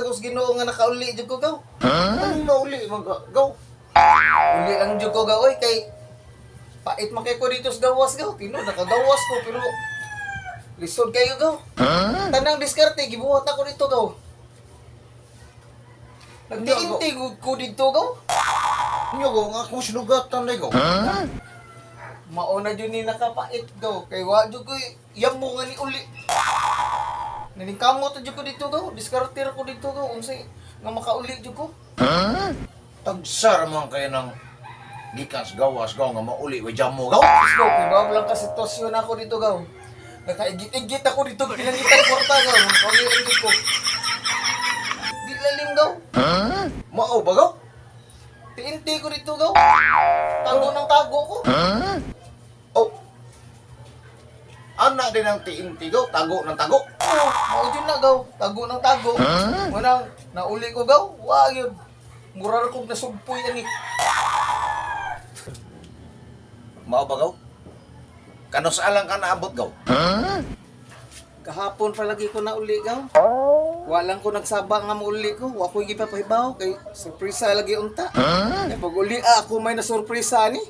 ko sa Ginoo nga nakauli jud ko, gaw. Anong nauli man ka, gaw? Uli lang jud ko, gaw, oy, kay pait man kay ko dito sa gawas, gaw. Tino nakagawas ko pero lisod kayo, gaw. Tanang diskarte gibuhat ako dito, gaw. Nagtiinti ko dito, gaw. Nya gaw, nga akong sinugatan day, gaw. Mauna jud ni nakapait, gaw, kay wa jud ko yamo nga ni uli. Naningkamot jud ko dito, gaw. Diskarte ra ko dito, gaw, unsay nga makauli jud ko. Tagsar man kayo ng gikan sa gawas, gaw, nga mauli way jamo, gaw. Let's go, kay bago lang ka sitwasyon ako dito, gaw. Nakaigit-igit ako dito, pinangitan kwarta, gaw. Kauli lang jud ko. Di lalim, gaw. Mao ba, gaw? Tiinti ko dito, gaw. Tago ng tago ko. Oh. Ana din ang tiinti, gaw, tago ng tago. Oo, mao jud na, gaw. Tago ng tago. Manang nauli ko, gaw. Wa yun. Mura ra kog nasugpoy ani. Mao ba, gaw? Kanus alang ka naabot, gaw? Kahapon pa lagi ko nauli, gaw. Walang ko nagsaba nga mauli ko. Wa ko gipapahibaw kay surpresa lagi unta. Kay pag uli ah, ako may nasurpresa ni.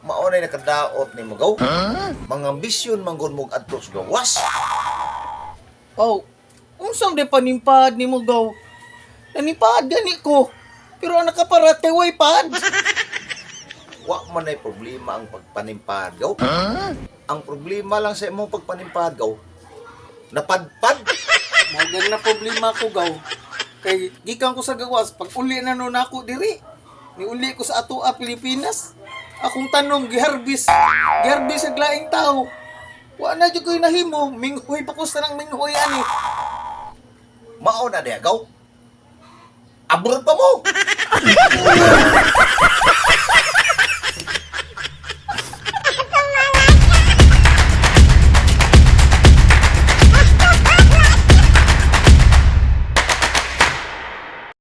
Mao na nakadaot nimo, gaw. Mga ambisyon man gud mo adto sa gawas. Oh, unsang di panimpad nimo, gaw? Nanimpad gani ko. Pero ang nakaparate way pad. Wa man ay problema ang pagpanimpad, gaw. Ang problema lang sa imong pagpanimpad, gaw, napadpad. Magan na problema ko, gaw. Kay gikan ko sa gawas, pag uli na nun ako diri. Niuli ko sa atoa Pilipinas. Akong tanom giharbis. Giharbis sa laing tao. Wa na jud ko'y nahimo, minghoy pa ko sa nang minghoy ani. Mao na diha, gaw. Abroad pa mo.